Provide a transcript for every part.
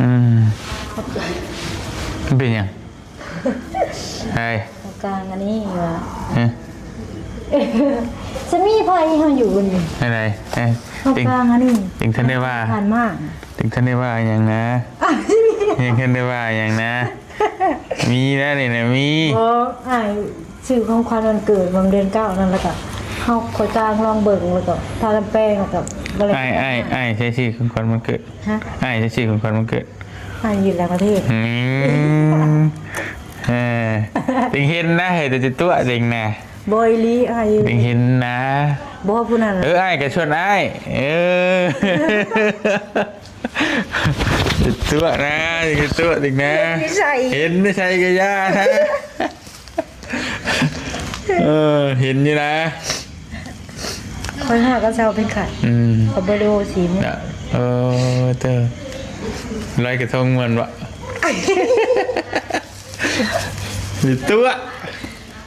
ອືມ ຂອບໃຈ ມັນເປັນຫຍັງ? ເຮີ້ຍ ເອົາກາງອັນນີ້ວ່າ ຮະ? ຈະມີໃຜເຮົາຢູ່ນີ້ ແນວໃດ? ເອີ ເອົາກາງອັນນີ້ ຍັງທັນໄດ້ວ່າ ຜ່ານມາ ຍັງທັນໄດ້ວ່າຫຍັງນະ ຍັງທັນໄດ້ວ່າຫຍັງນະ ມີແລ້ວນີ້ນະ ມີ ບໍ່ ອ້າຍ ຊື້ຂອງຂວັນວັນເກີດຫວ່າງເດືອນເກົ້ານັ້ນ ແລ້ວກໍເຮົາຂໍຈ້າງລອງເບິ່ງ ແລ້ວກໍທານ້ຳແປ້ງ ແລ້ວກໍບໍ່ໄດ້ ອ້າຍ ອ້າຍ ອ້າຍໃຊ້ຊື້ຂອງຂວັນວັນເກີດ ຮະ? ອ້າຍໃຊ້ຊື້ຂອງຂວັນວັນເກີດ ອ້າຍຢູ່ຕ່າງປະເທດ ອືມ ເອີ ເຕັງເຫັນນະ ເຮີ້ຍ ແຕ່ຈະຕົວະເຕັງນະ ບໍ່ ອີ່ຫຼີ ອ້າຍຢູ່ ເຕັງເຫັນນະ ບໍ່ ຜູ້ນັ້ນ ເອີ ອ້າຍກໍຊວນອ້າຍ ເອີ ຈະຕົວະນະ ຈະຕົວະເຕັງນະ ເຫັນຢູ່ໃສ ເຫັນຢູ່ໃສກໍຢ່ານະ ເອີ ເຫັນຢູ່ນະ ຂ້ອຍຫາກໍເຊົາເປັນໄຂ້ ອືມ ຂ້ອຍບໍ່ໄດ້ເວົ້າຊິ ເອີ ເຕີ ລອຍກະທົງມ່ວນບໍ່? ມີຕົວະ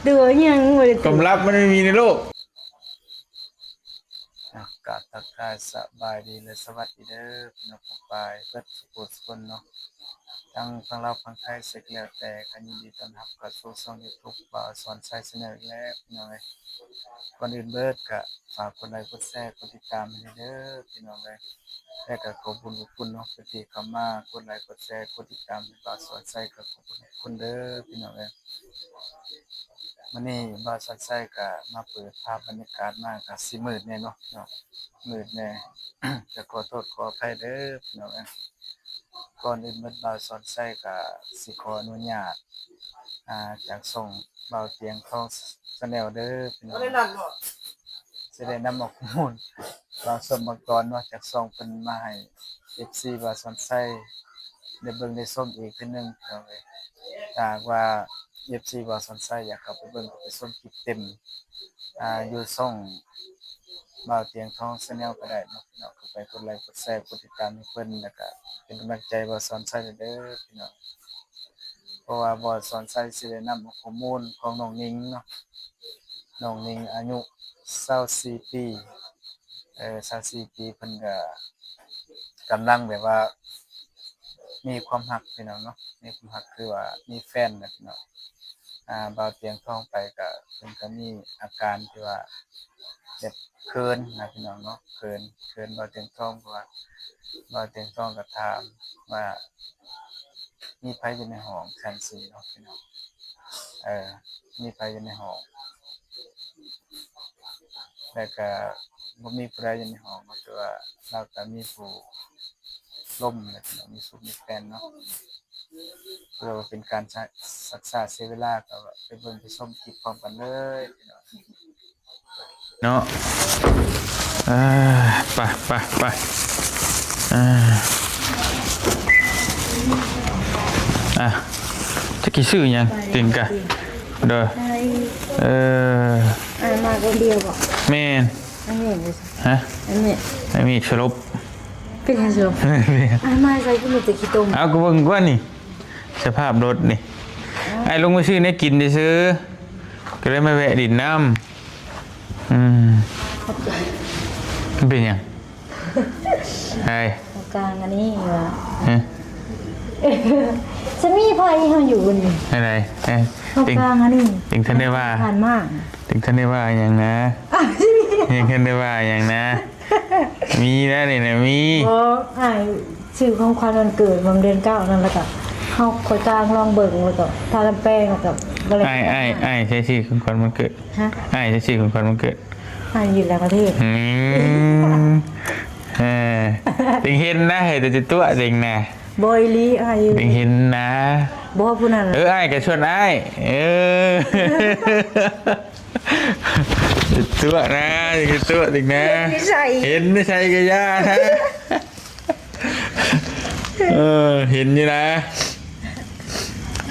ຕົວະຫຍັງ ຄວາມລັບມັນບໍ່ມີໃນໂລກ. ອ່ະ ກາບທັກທາຍສະບາຍດີ ແລະ ສະຫວັດດີເດີ ພີ່ນ້ອງປ້ອງປາຍເບິດສູ່ຜູ້ສູ່ຄົນເນາະ ທັງຝັ່ງລາວຝັ່ງໄທໃສກໍແລ້ວແຕ່ ກໍຍິນດີຕ້ອນຮັບເຂົ້າສູ່ຊ່ອງຢູທູບ ບ່າວສອນໄຊ Channel ອີກແລ້ວ ພີ່ນ້ອງເອີຍ. ກ່ອນອື່ນເບິດກໍຝາກກົດໄລກົດແຊ ກົດຕິດຕາມໃຫ້ແດ່ເດີ ພີ່ນ້ອງເອີຍ ແລະ ກໍຂອບບຸນຂອບຄຸນເນາະ ຜູ້ທີ່ເຂົ້າມາກົດໄລກົດແຊ ກົດຕິດຕາມໃຫ້ບ່າວສອນໄຊ ກໍຂອບຄຸນເດີ ພີ່ນ້ອງເອີຍ. ມື້ນີ້ບ່າວສອນໄຊກໍມາເປີດພາບບັນຍາກາດມາກໍຊິມືດແດ່ເນາະ ເນາະ ມືດແດ່ ກໍຂໍໂທດຂໍອະໄພເດີພີ່ນ້ອງເອີຍ. ກ່ອນອື່ນໝົດບ່າວສອນໄຊກໍຊິຂໍອະນຸຍາດ ອ່າ ຈາກຊ່ອງບ່າວຕຽງທອງ Channel ເດີພີ່ນ້ອງ ຊິໄດ້ນຳເອົາຂໍ້ມູນບາງສ່ວນບາງຕອນເນາະ ຈາກຊ່ອງເພິ່ນມາໃຫ້ ເອັຟຊີ ບ່າວສອນໄຊ ໄດ້ເບິ່ງໄດ້ຊົມອີກເທື່ອໜຶ່ງພີ່ນ້ອງເອີຍ. ຖ້າຫາກວ່າ ເອັຟຊີ ບ່າວສອນໄຊ ຢາກເຂົ້າໄປເບິ່ງ ເຂົ້າໄປຊົມຄລິບເຕັມ ອ່າ ຢູ່ຊ່ອງບ່າວຕຽງທອງ Channel ກໍໄດ້ເນາະພີ່ນ້ອງ ເຂົ້າໄປກົດໄລກົດແຊ ກົດຕິດຕາມໃຫ້ເພິ່ນ ແລ້ວກະເປັນກຳລັງໃຈບ່າວສອນໄຊແດ່ເດີພີ່ນ້ອງ. ເພາະວ່າບ່າວສອນໄຊຊິໄດ້ນຳເອົາຂໍ້ມູນຂອງນ້ອງນິງເນາະ ນ້ອງນິງອາຍຸຊາວສີ່ປີ ເອີ ຊາວສີ່ປີ ເພິ່ນກະກຳລັງແບບວ່າມີຄວາມຮັກພີ່ນ້ອງເນາະ ມີຄວາມຮັກ ຄືວ່າມີແຟນແລ້ວພີ່ນ້ອງ. ອ່າ ບ່າວຕຽງທອງໄປກະ ເພິ່ນກະມີອາການທີ່ວ່າແບບເຂີນນະພີ່ນ້ອງເນາະ ເຂີນ ເຂີນບ່າວຕຽງທອງ ເພາະວ່າບ່າວຕຽງທອງກະຖາມວ່າ ມີໃຜຢູ່ໃນຫ້ອງ ຊັ້ນຊີ້ເນາະພີ່ນ້ອງ ເອີ ມີໃຜຢູ່ໃນຫ້ອງ ແລ້ວກະບໍ່ມີຜູ້ໃດຢູ່ໃນຫ້ອງເນາະ ແຕ່ວ່າລາວກະມີຜູ້ລົມແຫຼະພີ່ນ້ອງ ມີຊູ້ມີແຟນເນາະ. ເພື່ອບໍ່ເປັນການຊັກຊ້າເສຍເວລາ ກໍໄປເບິ່ງໄປຊົມຄລິບພ້ອມກັນເລີຍພີ່ນ້ອງ. ເນາະ ເອີ ໄປ ໄປ ໄປ ເອີ ອ່ະ ຈັກຊິຊື້ຫຍັງ ຕິງກະ ໂດຍ ເອີ ອ້າຍມາຄົນດຽວບໍ່? ແມ່ນ ອ້າຍແມ່ນຢູ່ໃສ? ຮະ? ອ້າຍແມ່ນ ອ້າຍມີດສະຫຼົບ ເປັນຫຍັງສະຫຼົບ? ອ້າຍມາໃສ່ຄືມີແຕ່ຂີ້ຕົມ. ເອົາ ກໍເບິ່ງກ່ອນນີ້ ສະພາບລົດນີ້ ອ້າຍລົງໄປຊື້ແນວກິນຊື່ໆ ກໍເລີຍມາແວະຫຼິ້ນນຳ. ອືມ ຂອບໃຈ ມັນເປັນຫຍັງ? ເຮີ້ຍ ເອົາກາງອັນນີ້ວ່າ ຮະ? ຈະມີໃຜເຮົາຢູ່ນີ້ ແນວໃດ? ເອີ ເອົາກາງອັນນີ້ ຍັງທັນໄດ້ວ່າ ຜ່ານມາ ຍັງທັນໄດ້ວ່າຫຍັງນະ ຍັງທັນໄດ້ວ່າຫຍັງນະ ມີແລ້ວນີ້ນະ ມີ ບໍ່ ອ້າຍ ຊື້ຂອງຂວັນວັນເກີດຫວ່າງເດືອນເກົ້ານັ້ນ ແລ້ວກໍເຮົາຂໍຈ້າງລອງເບິ່ງ ແລ້ວກໍທານ້ຳແປ້ງ ແລ້ວກໍບໍ່ໄດ້ ອ້າຍ ອ້າຍ ອ້າຍໃຊ້ຊື້ຂອງຂວັນວັນເກີດ ຮະ? ອ້າຍໃຊ້ຊື້ຂອງຂວັນວັນເກີດ ອ້າຍຢູ່ຕ່າງປະເທດ ອືມ ເອີ ເຕັງເຫັນນະ ເຮີ້ຍ ແຕ່ຈະຕົວະເຕັງນະ ບໍ່ ອີ່ຫຼີ ອ້າຍຢູ່ ເຕັງເຫັນນະ ບໍ່ ຜູ້ນັ້ນ ເອີ ອ້າຍກໍຊວນອ້າຍ ເອີ ຕົວະນະ ຕົວະຕິງນະ ເຫັນຢູ່ໃສກໍຢ່ານະ ເອີ ເຫັນຢູ່ນະ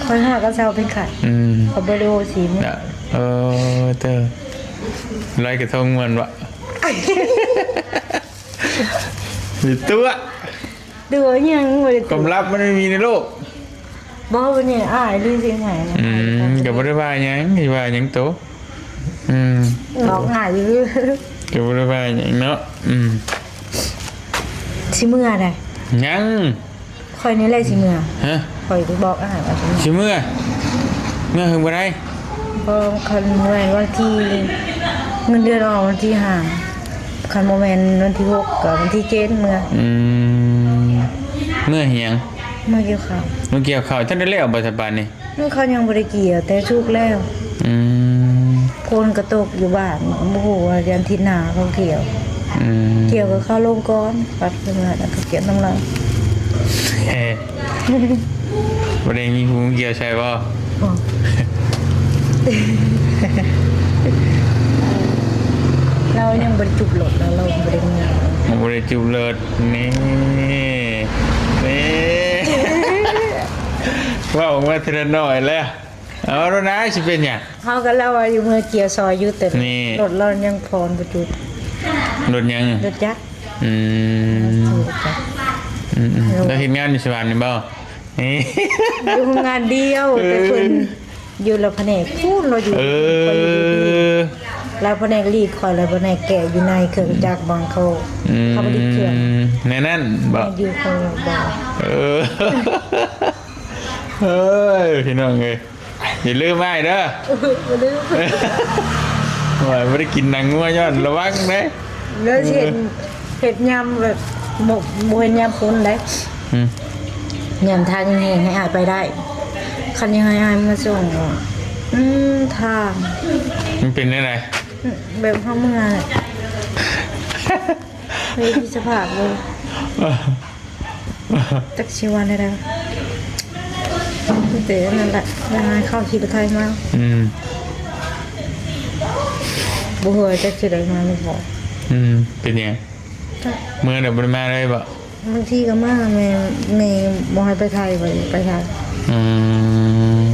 ຂ້ອຍຫາກໍເຊົາເປັນໄຂ້ ອືມ ຂ້ອຍບໍ່ໄດ້ເວົ້າຊິ ເອີ ເຕີ ລອຍກະທົງມ່ວນບໍ່? ມີຕົວະ ຕົວະຫຍັງ ຄວາມລັບມັນບໍ່ມີໃນໂລກ ບໍ່ ວັນນີ້ອາຍຫຼືຊິຫາຍ ອືມ ກໍບໍ່ໄດ້ວ່າຫຍັງ ຊິວ່າຫຍັງໂຕ ອືມ ບອກອາຍຢູ່ ກໍບໍ່ໄດ້ວ່າຫຍັງເນາະ ອືມ ຊິເມືອໃດ ຍັງ ຂ້ອຍນີ້ແຫຼະຊິເມືອ. ຮະ? ຂ້ອຍບອກອ້າຍວ່າຊິເມືອ. ຊິເມືອ? ເມືອເຖິງບໍ່ໄດ້? ບໍ່, ຄັນແມ່ນວັນທີ ເງິນເດືອນອອກວັນທີຫ້າ ຄັນບໍ່ແມ່ນວັນທີຫົກກໍວັນທີເຈັດເມືອ. ອືມ ເມືອເຮັດຫຍັງ? ເມືອກ່ຽວເຂົ້າ. ເມືອກ່ຽວເຂົ້າ. ທັນໄດ້ແລ້ວບໍ່ຊະປານນີ້? ເຂົາຍັງບໍ່ໄດ້ກ່ຽວ ແຕ່ສຸກແລ້ວ. ອືມ ຝົນກໍຕົກຢູ່ບ້ານ ບໍ່ຮູ້ວ່າອາທິດໜ້າເຂົາກ່ຽວ. ອືມ ກ່ຽວກໍເຂົ້າລົງກ່ອນ ປັດຂຶ້ນມາແລ້ວກໍກ່ຽວນຳລາວ. ເອີ ບໍ່ໄດ້ມີຜູ້ກ່ຽວໃສ່ບໍ່? ບໍ່ ລາວຍັງບໍ່ໄດ້ຈູບລົດ ລາວຍັງບໍ່ໄດ້ມີ ຍັງບໍ່ໄດ້ຈູບລົດ. ນີ້ ນີ້ ເວົ້າອອກມາເທື່ອໜ້ອຍແລ້ວ. ເອົາໂລດນາ ຊິເປັນຫຍັງ? ເຮົາກໍລາວວ່າຢູ່ເມືອກ່ຽວຊອຍຢູ່ ແຕ່ນີ້ລົດລາວຍັງຜ່ອນບໍ່ຈຸດ. ລົດຫຍັງ? ລົດຈັກ. ອືມ ອືມໆ ລາວເຮັດງານຢູ່ສະຫວັນນີ້ບໍ່? ນີ້ ຢູ່ໂຮງງານດຽວ ເອີ ແຕ່ເພິ່ນຢູ່ລະພະແນກພຸ້ນ ລາວຢູ່ ເອີ ຂ້ອຍຢູ່ພີ້ ລາວພະແນກລີດ ຂ້ອຍລະພະແນກແກະຢູ່ໃນເຄື່ອງຈັກ ບາງເຂົາ ອືມ ເຂົາບໍ່ໄດ້ເຄື່ອງ ແນວນັ້ນບໍ່? ຢູ່ຄົນລະບ່ອນ. ເອີ ເອີຍ ພີ່ນ້ອງເອີຍ ຢ່າລືມອ້າຍເດີ. ບໍ່ລືມ. ໂອ້ຍ ບໍ່ໄດ້ກິນໜັງງົວຍ້ອນລະວັງເດ້. ແລ້ວຊິເຮັດ ເຮັດຍາມແບບ ບໍ່ ບໍ່ເຮັດຍາມຝົນເດ້. ອືມ ຍາມທາງແຫ້ງໃຫ້ອ້າຍໄປໄດ້. ຄັນຍັງໃຫ້ອ້າຍມາສົ່ງ ອືມ ທາງ ມັນເປັນແນວໃດ? ອືມ ແບບເຮົາເມື່ອຍ ເຮັດສະພາບເລີຍ. ຈັກຊິວ່າແນວໃດ ມີແຕ່ອັນນັ້ນແຫຼະ ເວລາເຂົ້າຂີ່ລົດໄຖມາ. ອືມ ບໍ່ຮູ້ວ່າຈັກຊິໄດ້ມາຫຼືບໍ່. ອືມ ເປັນຫຍັງ? ເມື່ອໃດບໍ່ໄດ້ມາເລີຍບໍ່? ບາງທີກໍມາ ແມ່ ແມ່ບໍ່ໃຫ້ໄປໄທ ວ່າໄປໄທ. ອືມ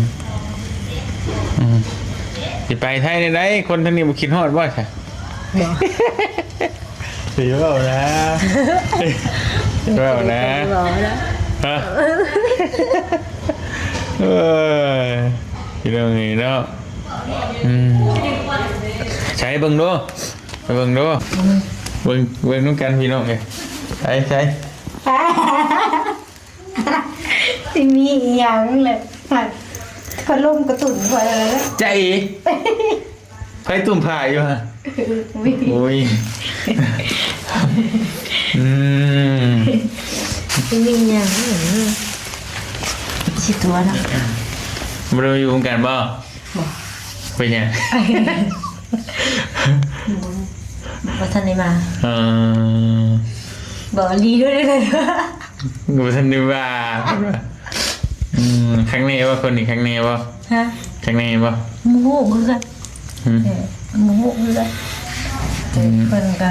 ອືມ ຊິໄປໄທແນວໃດ? ຄົນທາງນີ້ບໍ່ຄິດຮອດບໍ່ຊະ? ບໍ່ ຊິເວົ້ານະ ຊິເວົ້ານະ ຊິເວົ້ານະ. ຮະ? ເອີຍ ພີ່ນ້ອງເອີຍເນາະ. ອືມ ໃສ່ເບິ່ງດູ ເບິ່ງດູ ເບິ່ງ ເບິ່ງນຳກັນພີ່ນ້ອງເອີຍ. ໃສ່ ໃສ່ ຊິມີອີ່ຫຍັງແຫຼະ ພັດລົມກະຕຸ້ນຂ້ອຍແລ້ວ. ໃຈ ໃຜຕຸ້ມຜ້າຢູ່ຫະ? ໂອ້ຍ ອືມ ຊິມີຫຍັງ ຊິຕົວະເນາະ. ບໍ່ໄດ້ຢູ່ຮ່ວມກັນບໍ່? ບໍ່. ເປັນຫຍັງ? ບໍ່ ບໍ່ທັນໄດ້ມາ. ເອີ ບໍ່ ລີດ້ວຍເດີ. ບໍ່ທັນໄດ້ວ່າ. ອືມ ຄັກແນ່ບໍ່ ຄົນນີ້ ຄັກແນ່ບໍ່? ຮະ? ຄັກແນ່ບໍ່? ບໍ່ຮູ້ຄືກັນ. ອືມ ເອີ ບໍ່ຮູ້ຄືກັນ. ອືມ ເພິ່ນກໍ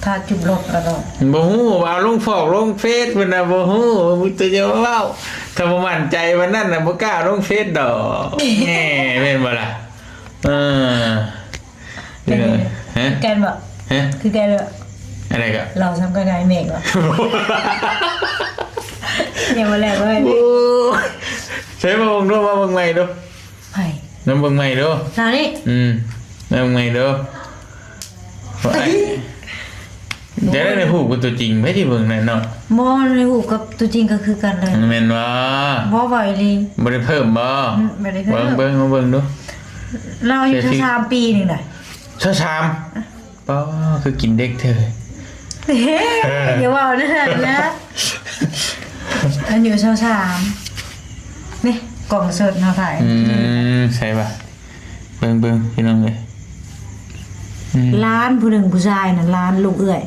ຖ້າຈຸດລົດແລ້ວກໍ ບໍ່ຮູ້ວ່າເອົາລົງຟອກລົງເຟສ ເພິ່ນນະບໍ່ຮູ້. ມີແຕ່ຈະເວົ້າ ຖ້າບໍ່ໝັ້ນໃຈປານນັ້ນນະ ບໍ່ກ້າລົງເຟສດອກ. ແໝ ແມ່ນບໍ່ລະ? ເອີ ເປັນຫຍັງ? ຮະ? ຄືກັນບໍ່? ຮະ? ຄືກັນບໍ່? ອັນໃດກໍ? ເຮົາສ່ຳກັນກັບໄອ້ເມກບໍ່? ຍັງບໍ່ແລ້ວເວີ້ຍ. ໂອ້ ໃສ່ມາເບິ່ງດູ ມາເບິ່ງໃໝ່ດູ. ໃຜ? ມາເບິ່ງໃໝ່ດູ. ສາວນີ້? ອືມ ມາເບິ່ງໃໝ່ດູ. ຈະໄດ້ຮູບກັບຕົວຈິງ ໃຜຊິເບິ່ງນັ້ນເນາະ? ບໍ່ ໃນຮູບກັບຕົວຈິງກໍຄືກັນເລີຍ. ແມ່ນບໍ່? ບໍ່ ເວົ້າອີ່ຫຼີ. ບໍ່ໄດ້ເພີ່ມບໍ່? ອືມ ບໍ່ໄດ້ເພີ່ມ. ເບິ່ງ ເບິ່ງ ມາເບິ່ງດູ. ລາວອາຍຸຊາວສາມປີນີ້ນະ. ຊາວສາມ? ປ້າ ຄືກິນເດັກແທ້. ເອີ ຢ່າເວົ້າແນວນັ້ນນະ. ອາຍຸຊາວສາມ ນີ້ ກ້ອງສົດເຮົາຖ່າຍ. ອືມ ໃສ່ບາດ ເບິ່ງໆ ພີ່ນ້ອງເອີຍ. ອືມ ຫຼານຜູ້ໜຶ່ງ ຜູ້ຊາຍນະ ຫຼານລູກເອື້ອຍ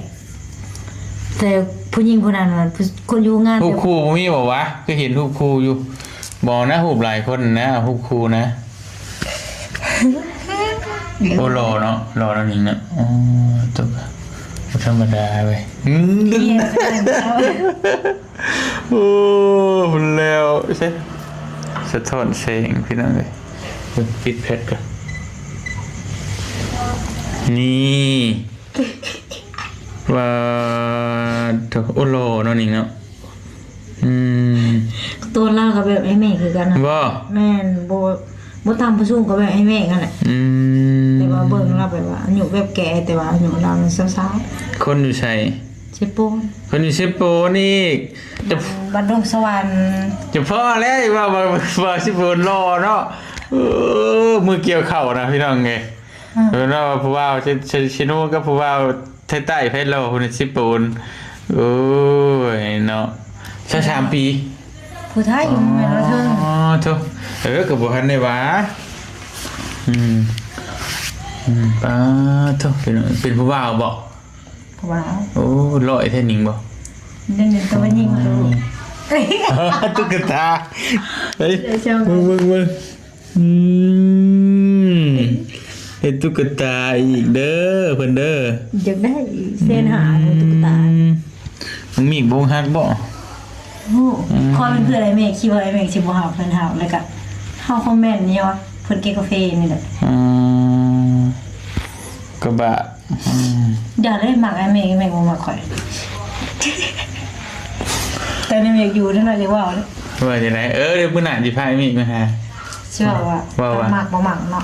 ແຕ່ຜູ້ຍິງຜູ້ນັ້ນນະ ຄົນຢູ່ໂຮງງານ. ຮູບຄູ່ບໍ່ມີບໍ່ວະ? ຄືເຫັນຮູບຄູ່ຢູ່. ບໍ່ນະ ຮູບຫຼາຍຄົນນະ ຮູບຄູ່ນະ. ໂອ້ ຫຼໍ່ເນາະ ຫຼໍ່ເນາະ ນີ້ເນາະ. ອໍ ຕົວ ບໍ່ທຳມະດາເວີຍ. ອືມ ໂອ້ ພຸ້ນແລ້ວ ສະ ສະທ້ອນແສງ ພີ່ນ້ອງເອີຍ. ເບິ່ງ ປິດແພັດກ່ອນ. ນີ້ ວ່າໂທ້ ໂອ້ ຫຼໍ່ເນາະ ນີ້ເນາະ. ອືມ ຕົວລາວກໍແບບອ້າຍເມກຄືກັນນະ. ບໍ່? ແມ່ນ ບໍ່ ບໍ່ຕ່ຳບໍ່ສູງ ກໍແບບອ້າຍເມກຫັ້ນແຫຼະ. ອືມ ແຕ່ວ່າເບິ່ງລາວແບບວ່າອາຍຸແບບແກ່ ແຕ່ວ່າອາຍຸລາວມັນຊາວໆ. ຄົນຢູ່ໃສ? ສ ເຊໂປນ ເພິ່ນຢູ່ເຊໂປນອີກ. ຈະ ບ້ານ ບ້ານດົງສະຫວັນ ຈະພໍແລ້ວ ວ່າ ວ່າ ວ່າເຊໂປນຫຼໍ່ເນາະ. ເອີ ມື້ກ່ຽວເຂົ້ານະ ພີ່ນ້ອງເອີຍ. ອືມ ເພິ່ນວ່າຜູ້ບ່າວເຊ ເຊ ເຊໂນກັບຜູ້ບ່າວໄທໃຕ້ໃຜຫຼໍ່ ພຸ້ນ ເຊໂປນ. ໂອ້ຍເນາະ ຊາວສາມປີ ຜູ້ໄທຢູ່ແມ່ນວ່າເຖິງ. ອໍ ໂທ້ ເອີ ກໍບໍ່ທັນໄດ້ວ່າ. ອືມ ອືມ ປາໂທ້ ເປັນ ເປັນຜູ້ບ່າວບໍ? ຜູ້ບ່າວ. ໂອ້ ຫຼໍ່ແທ້ຍິງບໍ? ເປັນ ເປັນຕົວຍິງ. ອໍ ຕຸກກະຕາ ເອີຍ ເບິ່ງ ເບິ່ງ ເບິ່ງ. ອືມ ເຮັດຕຸກກະຕາອີກເດີ ເພິ່ນເດີ. ຢາກໄດ້ແສນຫ້າ ອືມ ຂອງຕຸກກະຕາ. ນ້ອງມີກບໍ່ຮັກບໍ່? ໂອ້ ອືມ ຂ້ອຍເປັນເພື່ອນອ້າຍເມກ ຄິດວ່າອ້າຍເມກຊິບໍ່ຮັກເພິ່ນເຮົາ ແລ້ວກະເຮົາຄອມເມັນນີ້ວ່າເພິ່ນເກັບກາເຟນີ້ແຫຼະ. ອືມ ກະບະ ອືມ ຢ່າເລີຍ ມັກອ້າຍເມກ ອ້າຍເມກບໍ່ມັກຂ້ອຍ. ແຕ່ນີ້ຢາກຢູ່ນັ້ນລະ ຢາກເວົ້າເດ້. ວ່າຈັ່ງໃດ? ເອີ ດຽວມື້ໜ້າຊິພາອ້າຍເມກມາຫາ. ຊິເວົ້າວ່າ ເວົ້າວ່າ ມັກບໍ່ມັກເນາະ.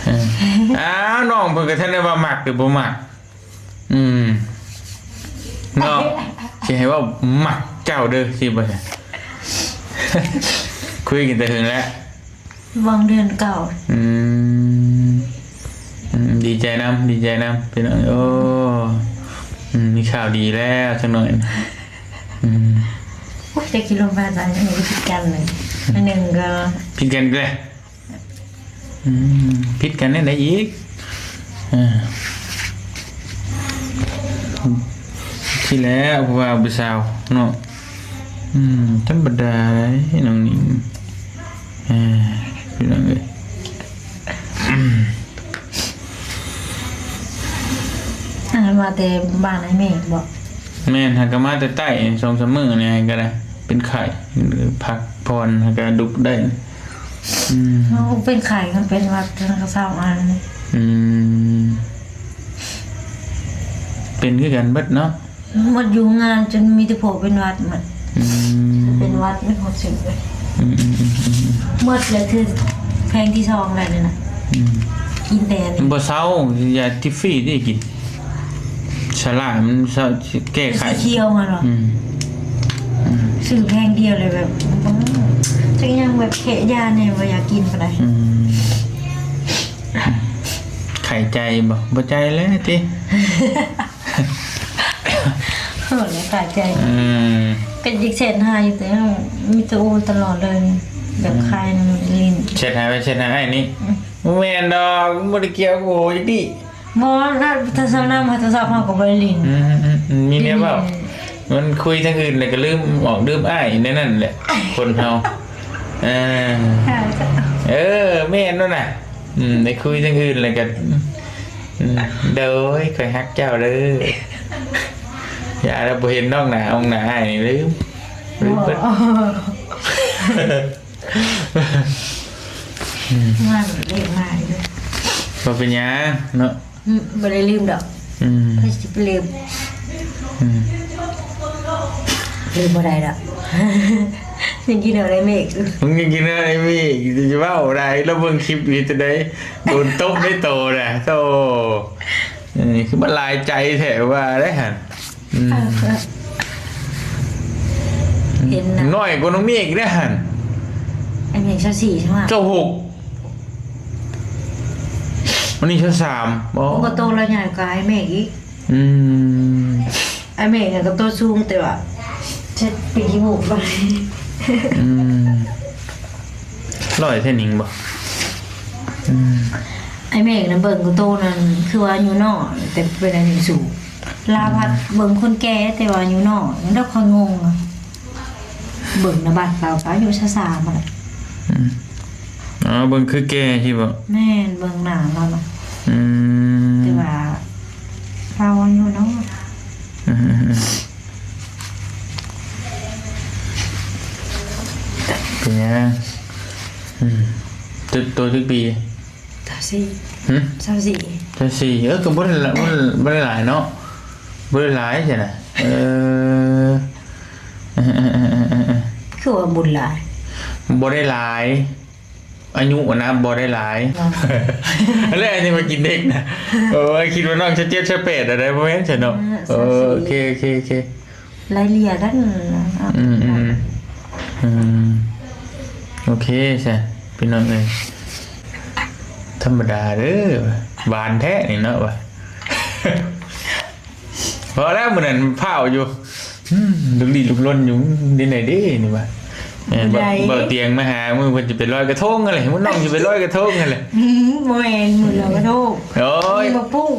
ເອີ ອ້າວ ນ້ອງເພິ່ນກໍທັນໄດ້ວ່າມັກຫຼືບໍ່ມັກ. ອືມ ເນາະ ຊິໃຫ້ເວົ້າມັກເຈົ້າເດີ ຊິບໍ່ ຄຸຍກັນແຕ່ເຫິງແລ້ວ ຫວ່າງເດືອນເກົ້າ. ອືມ ອືມ ດີໃຈນຳ ດີໃຈນຳ ພີ່ນ້ອງ. ໂອ້ ອືມ ມີຂ່າວດີແລ້ວຈັກໜ້ອຍ. ອືມ ໂອ້ຍ ແຕ່ກິນລົມມາຕອນນີ້ຜິດກັນເລີຍ ອັນໜຶ່ງກໍຜິດກັນອີກແລ້ວ. ອືມ ຜິດກັນແນວໃດອີກ? ເອີ ທີ່ແລ້ວຜູ້ບ່າວຜູ້ສາວເນາະ. ອືມ ທຳມະດາເດ້ນ້ອງນິງ. ເອີ ພີ່ນ້ອງເອີຍ ອືມ ອັນນັ້ນມາແຕ່ບ້ານອ້າຍເມກບໍ? ແມ່ນ ຫາກະມາແຕ່ໃຕ້ ສອງສາມມື້ນີ້ ຫາກະໄດ້ເປັນໄຂ້ ພັກຜ່ອນ ຫາກະລຸກໄດ້. ອືມ ເຮົາເປັນໄຂ້ ມັນເປັນຫວັດ ເປັນກະເຊົາອັນ. ອືມ ເປັນຄືກັນເບິດເນາະ ໝົດຢູ່ໂຮງງານ ຈົນມີແຕ່ພວກເປັນຫວັດໝົດ. ອືມ ເປັນຫວັດໝົດ ອືມ ໝົດແລ້ວ ຄືແພງທີສອງແລ້ວນີ້ນະ. ອືມ ກິນແຕ່ອັນນີ້ ມັນບໍ່ເຊົາ ຢາທິຟຣີນີ້ກິນ ສາລາຍມັນເຊົາ ແກ້ໄຂ ສີຂຽວຫັ້ນເນາະ. ອືມ ອືມ ຊື້ແພງດຽວເລີຍ ແບບ ໂອ້ ຈັກຫຍັງ ແບບແຄະຢາແດ່ ບໍ່ຢາກກິນປານໃດ. ອືມ ໄຂ້ໃຈບໍ່? ບໍ່ໃຈແລ້ວຕິ. ໂຫດເລີຍ ຂາດໃຈ. ອືມ ກໍຢາກແຊັດຫາຢູ່ ແຕ່ມີແຕ່ໂອ້ຕະຫຼອດເລີຍ ແບບຄາຍນຳຫຼິ້ນ. ແຊັດຫາໄປ ແຊັດຫາອ້າຍນີ້. ອືມ ບໍ່ແມ່ນດອກ ບໍ່ໄດ້ກ່ຽວກັບໂອ້ຈັກດີ້. ບໍ່ ໂທລະສັບນຳ ໂທລະສັບເຮົາກໍບໍ່ໄດ້ຫຼິ້ນ. ອືມໆໆ ມີແນວເວົ້າ ມັນຄຸຍທາງອື່ນແລ້ວກໍລືມອອກລືມອ້າຍ ແນວນັ້ນແຫຼະ ຄົນເຮົາ. ເອີ ເອີ ແມ່ນແລ້ວນະ. ອືມ ໄດ້ຄຸຍທາງອື່ນແລ້ວກໍ ອືມ ໂດຍ ຂ້ອຍຮັກເຈົ້າເດີ. ຢ່າລະ ບໍ່ເຫັນນ້ອງໜ້າອົງໜ້າອ້າຍນີ້ລືມ ລືມເບິດ. ອືມ ມາເລກມາອີກແລ້ວ ບໍ່ເປັນຫຍັງເນາະ. ອືມ ບໍ່ໄດ້ລືມດອກ. ອືມ ໃຜຊິໄປລືມ. ອືມ ລືມບໍ່ໄດ້ດອກ. ຍັງກິນເອົາໄດ້ເມກ ມຶງຍັງກິນເອົາໄດ້ເມກ ຈະເວົ້າໄດ້ ລາວເບິ່ງຄລິບຢູ່ ເຮັດຈັ່ງໃດ ໂດນຕົບໃນໂຕນະ. ໂທ້ ເອີ ຄືມັນຫຼາຍໃຈແທ້ວ່າໄດ້ຫັ້ນ. ອືມ ເອີ ເອີ ເຫັນນະ ນ້ອຍກວ່ານ້ອງເມກອີກເດ້ຫັ້ນ. ໄອ້ເມກຊາວສີ່ໃຊ່ໄໝ? ຊາວຫົກ ອັນນີ້ຊາວສາມບໍ? ໂອ້ ກໍໂຕລະໃຫຍ່ກວ່າໄອ້ເມກອີກ. ອືມ ໄອ້ເມກນະກໍໂຕສູງ ແຕ່ວ່າເຈັດປີບວກໄປ. ອືມ ຫຼໍ່ແທ້ນິງບໍ? ອືມ ໄອ້ເມກນະເບິ່ງກໍໂຕນັ້ນ ຄືວ່າອາຍຸນ້ອຍ ແຕ່ເປັນອາຍຸສູງ. ລາວພັດເບິ່ງຄົນແກ່ ແຕ່ວ່າອາຍຸນ້ອຍ ແລ້ວຂ້ອຍງົງ ເບິ່ງນະ ບັດລາວກໍອາຍຸຊາວສາມຫັ້ນແຫຼະ. ອືມ ອໍ ເບິ່ງຄືແກ່ຊີ້ບໍ? ແມ່ນ ເບິ່ງໜ້າລາວນະ. ອືມ ແຕ່ວ່າລາວອາຍຸນ້ອຍ. ອືມ ເປັນຫຍັງ? ອືມ ໂຕ ໂຕຈັກປີ? ຊາວສີ່. ຫື? ຊາວສີ່. ຊາວສີ່ ເອີ ກໍບໍ່ໄດ້ຫຼາຍ ບໍ່ໄດ້ ບໍ່ໄດ້ຫຼາຍເນາະ ບໍ່ໄດ້ຫຼາຍຊັ້ນນະ. ເອີ ເອີ ຄືວ່າບໍ່ໄດ້ຫຼາຍ? ບໍ່ໄດ້ຫຼາຍ. ອາຍຸນະບໍ່ໄດ້ຫຼາຍ. ແລ້ວອັນນີ້ມາກິນເດັກນະ. ໂອ້ຍ ຄິດວ່ານ້ອງຊາວເຈັດ ຊາວແປດ ໄດ້ບໍ່ແມ່ນຊະເນາະ. ເອີ ຊາວສີ່ ເອີ ໂອເຄ ໂອເຄ ໂອເຄ. ໄລ່ເລ່ຍກັນ. ອືມ ອືມ ອືມ ໂອເຄຊະ ພີ່ນ້ອງເອີຍ. ທຳມະດາເດີ ຫວານແທ້ນີ້ເນາະວ່າ. ພໍແລ້ວ ມື້ນັ້ນພ້າວຢູ່ ອືມ ລຸກລີ້ລຸກລົນຢູ່ ເປັນໃດເດ້ນີ້ວ່າ. ເອີ ບໍ່ໄດ້ ເບົາຕຽງມາຫາ ມື້ເພິ່ນຈະໄປລອຍກະທົງຫັ້ນແຫຼະ ມື້ນ້ອງຊິໄປລອຍກະທົງຫັ້ນແຫຼະ. ອືມ ບໍ່ແມ່ນມື້ລອຍກະທົງ. ໂອ້ຍ ປີໝາກປຸ້ງ.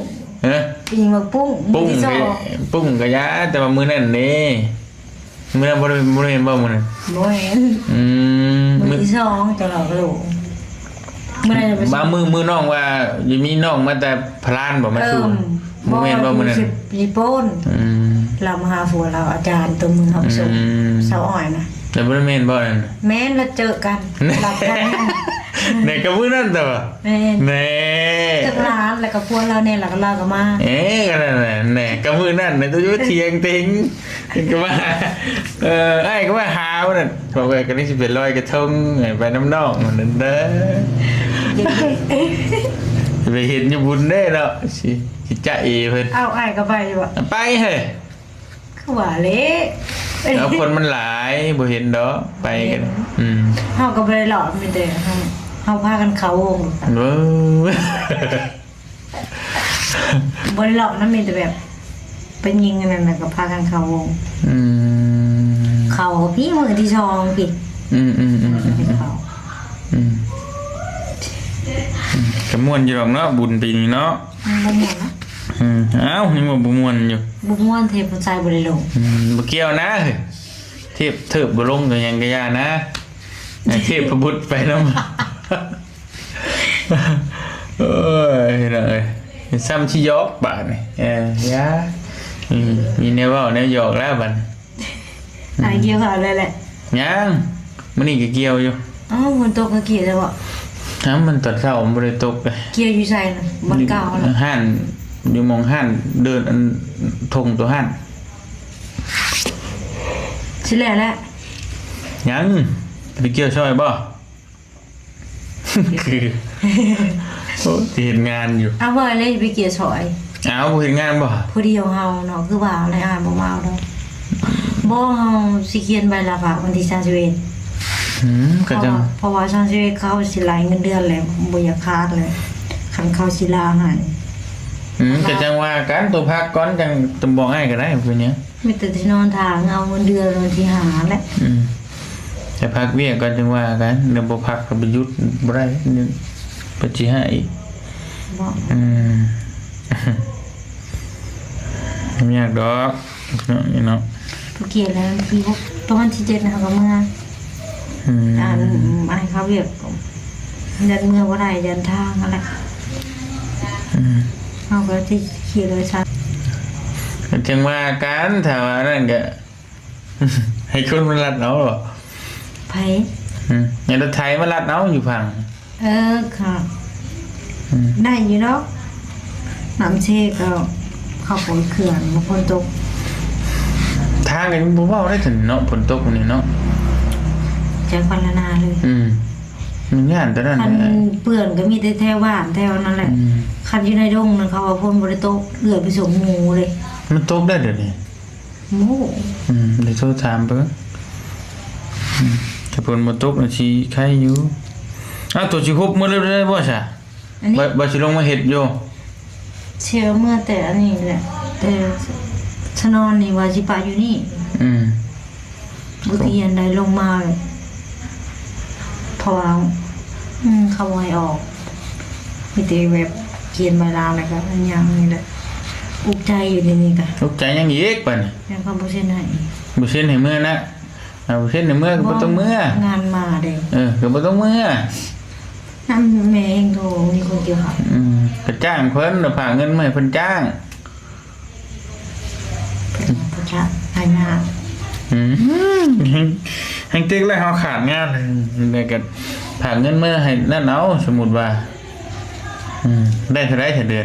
ຮະ? ປີໝາກປຸ້ງ ປຸ້ງ ມື້ທີສອງ ກະ ປຸ້ງກະຢ່າ ແຕ່ວ່າມື້ນັ້ນເດ້ ມື້ນັ້ນບໍ່ໄດ້ ບໍ່ໄດ້ແມ່ນບໍ່ມື້ນັ້ນ? ບໍ່ແມ່ນ. ອືມ ມື້ທີສອງຈະລອຍກະທົງ. ມື້ນັ້ນ ມາມື້ ມື້ນ້ອງວ່າ ມີນ້ອງມາແຕ່ພະລານບໍ່ ມາສູ່? ບໍ່ແມ່ນບໍ່ມື້ນັ້ນ? ຍີ່ປຸ່ນ. ອືມ ລາວມາຫາຜົວລາວ ອາຈານຕົວມືເຮົາໄປສົ່ງ ອືມ ສາວອ້ອຍນະ. ແລ້ວບໍ່ໄດ້ແມ່ນບໍ່ນັ້ນ? ແມ່ນ ລະເຈີກັນ ລັບກັນ. ແນ່ ກະມື້ນັ້ນແຕ່ວ່າ ແມ່ນ ແນ່ ຈັກຫຼານ ລະກະຜົວລາວແນ່ ລະກະລາວກະມາ. ເອີ ກະນັ້ນແຫຼະ ແນ່ ກະມື້ນັ້ນນະ ຕົວຢູ່ຖຽງເຕັງ ກະວ່າ ເອີ ອ້າຍກະວ່າຫາມື້ນັ້ນ ບອກວ່າກະນີ້ຊິໄປລອຍກະທົງ ໄປນຳນ້ອງນັ້ນເດີ ໄປເຫັນຢູ່ບຸນເດ້ເນາະ ຊິ ຊິຈະເອເພິ່ນ. ເອົ້າ ອ້າຍກະໄປຢູ່ບໍ່? ໄປເຮີ້ຍ. ຄືວ່າແຫຼະ ແລ້ວຄົນມັນຫຼາຍ ບໍ່ເຫັນດອກ ໄປກັນ. ແມ່ນ. ອືມ ເຮົາກະບໍ່ໄດ້ເລາະ ມີແຕ່ເຮົາ ເຮົາພາກັນເຂົ້າວົງ. ເອີ ບໍ່ໄດ້ເລາະນຳ ມີແຕ່ແບບໄປຍິງອັນນັ້ນ ລະກະພາກັນເຂົ້າວົງ. ອືມ ເຂົ້າພີ້ ມື້ທີສອງພີ້. ອືມ ອືມ ອືມ ອືມ ເຂົ້າ ອືມ ກະມ່ວນຢູ່ດອກເນາະ ບຸນປີນີ້ເນາະ. ມັນບໍ່ມ່ວນເນາະ. ອືມ ອ້າວ ຍັງວ່າບໍ່ມ່ວນຢູ່. ບໍ່ມ່ວນ ເທບຜູ້ຊາຍບໍ່ໄດ້ລົງ. ອືມ ບໍ່ກ່ຽວນາ ເທບ ເທີບບໍ່ລົງກະຫຍັງກະຢ່ານາ ໃຫ້ເທບພະບຸດໄປນຳ. ໂອ້ຍ ພີ່ນ້ອງເອີຍ ຊ່ຳຊິຫຍອກບາດນີ້. ເອີ ຢ່າ ອືມ ມີແນວເວົ້າແນວຫຍອກແລ້ວບາດນີ້. ອືມ ອ້າຍກ່ຽວເຂົ້າແລ້ວແຫຼະ. ຍັງ ມື້ນີ້ກະກ່ຽວຢູ່. ເອົ້າ ຝົນຕົກກະກ່ຽວແລ້ວບໍ່? ຫາ ມັນຕອນເຊົ້າມັນບໍ່ໄດ້ຕົກເດ້. ກ່ຽວຢູ່ໃສນະ? ບ່ອນເກົ່າຫັ້ນ ຢູ່ຮ້ານ ຢູ່ໝ່ອງຮ້ານເດີ່ນ ອັນທົ່ງໂຕຮ້ານ. ຊິແລ້ວແຫຼະ. ຍັງ ໄປກ່ຽວຊ່ອຍບໍ່? ຄື ໂອ້ ຊິເຮັດງານຢູ່. ເອົາ ວ່າແລ້ວຊິໄປກ່ຽວຊ່ອຍ. ເອົາ ບໍ່ເຮັດງານບໍ່? ຜູ້ດຽວເຮົາເນາະ ຄືວ່າແລ້ວ ອ້າຍບໍ່ມາເອົາດອກ. ບໍ່ ເຮົາຊິຂຽນໃບລາພັກວັນທີສາມສິບເອັດ. ອືມ ກະຈັ່ງ ເພາະວ່າ ເພາະວ່າສາມສິບເອັດເຂົາຊິໄລ່ເງິນເດືອນແລ້ວ ບໍ່ຢາກຂາດແລ້ວ ຄັນເຂົາຊິລາໃຫ້. ອືມ ກະຈັ່ງວ່າກັນ ໂຕພັກກ່ອນ ຈັ່ງຈະບອກອ້າຍກະໄດ້ ບໍ່ເປັນຫຍັງ. ມີແຕ່ຊິນອນຖ້າເອົາເງິນເດືອນວັນທີຫ້າແຫຼະ. ອືມ ໄປພັກວຽກກ່ອນຈຶ່ງວ່າກັນ ແນວບໍ່ພັກກະໄປຢຸດບໍ່ໄດ້ ເພິ່ນຊິໃຫ້ອີກ. ບໍ່ ອືມ ບໍ່ຍາກດອກ ເນາະ ເນາະ. ຜູ້ກ່ຽວແລ້ວ ວັນທີຫົກ ປະມານທີເຈັດ ເຮົາກະເມືອ. ອືມ ອັນ ອັນເຂົ້າວຽກ ຢ້ານເມືອບໍ່ໄດ້ ຢ້ານທາງຫັ້ນແຫຼະ. ອືມ ເຮົາກະຊິຂີ່ລົດຊະ. ກະຈັ່ງວ່າກັນ ຖ້າວ່ານັ້ນກະ ໃຫ້ຄົນມາລັດເອົາບໍ? ໃຜ? ອືມ ໃຫ້ລົດໄຖມາລັດເອົາຢູ່ພັງ. ເອີ ກະ ອືມ ໄດ້ຢູ່ດອກ ນ້ຳເຊກະເຂົ້າປົນເຂື່ອນ ຝົນຕົກ ທາງກະຍັງບໍ່ເວົ້າໄດ້ຊັ້ນເນາະ ຝົນຕົກນີ້ເນາະ ຈັກພັນລະນາເລີຍ. ອືມ ມັນຢ້ານແຕ່ນັ້ນ ຄັນເປື້ອນກະມີແຕ່ແຖວບ້ານແຖວນັ້ນແຫຼະ. ອືມ ຄັນຢູ່ໃນດົງນັ້ນ ເຂົາວ່າຝົນບໍ່ໄດ້ຕົກ ເອື້ອຍໄປສົ່ງໝູເລີຍ. ມັນຕົກໄດ້ດຽວນີ້. ໂອ້ ອືມ ໄດ້ໂທຖາມເບິ່ງ. ອືມ ຖ້າຝົນບໍ່ຕົກນະຊິໄຄຢູ່. ອ້າວ ໂຕຊິຄົບໝົດແລ້ວໄດ້ບໍ່ຊະ? ອັນນີ້ ວ່າ ວ່າຊິລົງມາເຮັດຢູ່. ຊິເອົາເມືອແຕ່ອັນນີ້ແຫຼະ ແຕ່ຊະນອນນີ້ວ່າຊິປະຢູ່ນີ້. ອືມ ບໍ່ຕຽນໄດ້ລົງມາເລີຍ ເພາະວ່າ ອືມ ເຂົາບໍ່ໃຫ້ອອກ ມີແຕ່ແບບຂຽນໃບລາ ແລ້ວກະອັນຫຍັງນີ້ແຫຼະ. ອຸກໃຈຢູ່ດຽວນີ້ກະ ອຸກໃຈຫຍັງອີກບາດນີ້? ຍັງເຂົາບໍ່ເຊັນໃຫ້ ບໍ່ເຊັນໃຫ້ເມືອນະ. ເອົາ ບໍ່ເຊັນໃຫ້ເມືອກະບໍ່ຕ້ອງເມືອ ງານມາເດ້. ເອີ ກະບໍ່ຕ້ອງເມືອ ນຳແມ່ເອງໂທ ມີຄົນກ່ຽວເຂົ້າ. ອືມ ກະຈ້າງເພິ່ນ ຝາກເງິນມາໃຫ້ເພິ່ນຈ້າງ. ເປັນຜູ້ຊາຍຫາຍາກ. ອືມ ແຮງ ແຮງເຕັກແລ້ວເຮົາຂາດງານ ແລ້ວກະຝາກເງິນມາໃຫ້ນັ້ນເອົາ ສົມມຸດວ່າ. ອືມ ໄດ້ເທົ່າໃດແທ້ເດືອນ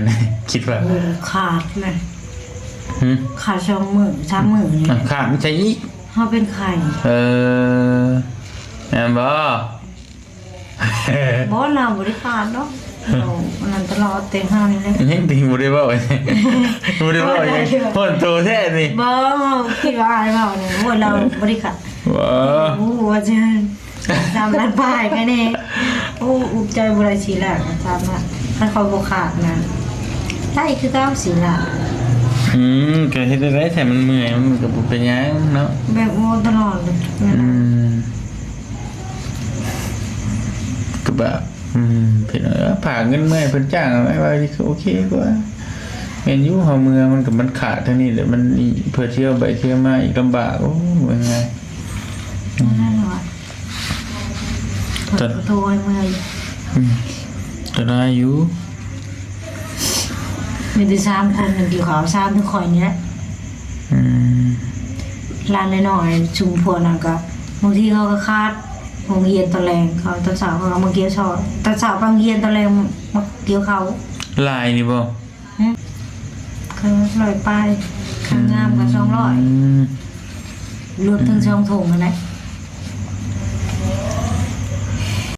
ຄິດວ່າ? ໂອ້ ຂາດນະ. ຫື? ຂາດສອງມື້ສາມມື້ນີ້. ອາ ຂາດໃສອີກ? ເຮົາເປັນໄຂ້. ເອີ ແມ່ນບໍ່? ບໍ່ ລາວບໍ່ໄດ້ຂາດດອກ. ເຮົາອັນນັ້ນຕະຫຼອດແຕ່ເຮົານີ້ແຫຼະ. ຍັງຕິ ບໍ່ໄດ້ເວົ້າ ບໍ່ໄດ້ເວົ້າຫຍັງ. ເວົ້າໄດ້ຢູ່ ຮ້ອນໂຕແທ້ນີ້. ບໍ່ ຄິດວ່າອ້າຍເວົ້ານີ້ ໂອ້ຍ ລາວບໍ່ໄດ້ຂາດ. ວ້າ ໂອ້ ວ່າຈັ່ງ ສາມລ້ານປາຍແຄ່ນີ້. ໂອ້ ອຸກໃຈບໍ່ໄດ້ ສີ່ລ້ານ ສາມລ້ານ. ຄັນຂ້ອຍບໍ່ຂາດນັ້ນ ໄດ້ຄືເກົ່າ ສີ່ລ້ານ. ອືມ ກໍເຮັດໄດ້ແທ້ ມັນເມື່ອຍ ມັນກໍບໍ່ເປັນຫຍັງເນາະ. ແບບ ໂອ້ ຕະຫຼອດເລີຍ. ອືມ ກໍແບບ ອືມ ພີ່ນ້ອງ ເອີ ຝາກເງິນເມືອໃຫ້ເພິ່ນຈ້າງເອົາໄວ້ວ່າ ໂອເຄກວ່າ. ແມ່ນຢູ່ ເຮົາເມືອມັນກໍ ມັນຂາດທາງນີ້ແຫຼະ ມັນ ເພື່ອທຽວໄປທຽວມາອີກລຳບາກ. ໂອ້ ເມື່ອຍ. ອືມ ນັ້ນແຫຼະວ່າ ຕອນ ໂທໃຫ້ເມືອຢູ່. ອືມ ກໍໄດ້ຢູ່. ມີແຕ່ສາມຄົນ ມັນກິນເຂົ້າສາມ ຄືຂ້ອຍນີ້ແຫຼະ. ອືມ ຫຼານນ້ອຍໆ ຊຸມພວກນັ້ນກໍ ບາງທີເຂົາກໍຂາດໂຮງຮຽນຕອນແລງ ເຂົາຕອນເຊົ້າເຂົາກໍມາກ່ຽວເຂົ້າ ຕອນເຊົ້າໄປໂຮງຮຽນ ຕອນແລງມາກ່ຽວເຂົ້າ. ຫຼາຍນີ້ບໍ່? ຫຶ ເຂົາຮ້ອຍປາຍ ຄັນງາມກໍສອງຮ້ອຍ. ອືມ ລົດເຖິງສອງຖົງຫັ້ນແຫຼະ.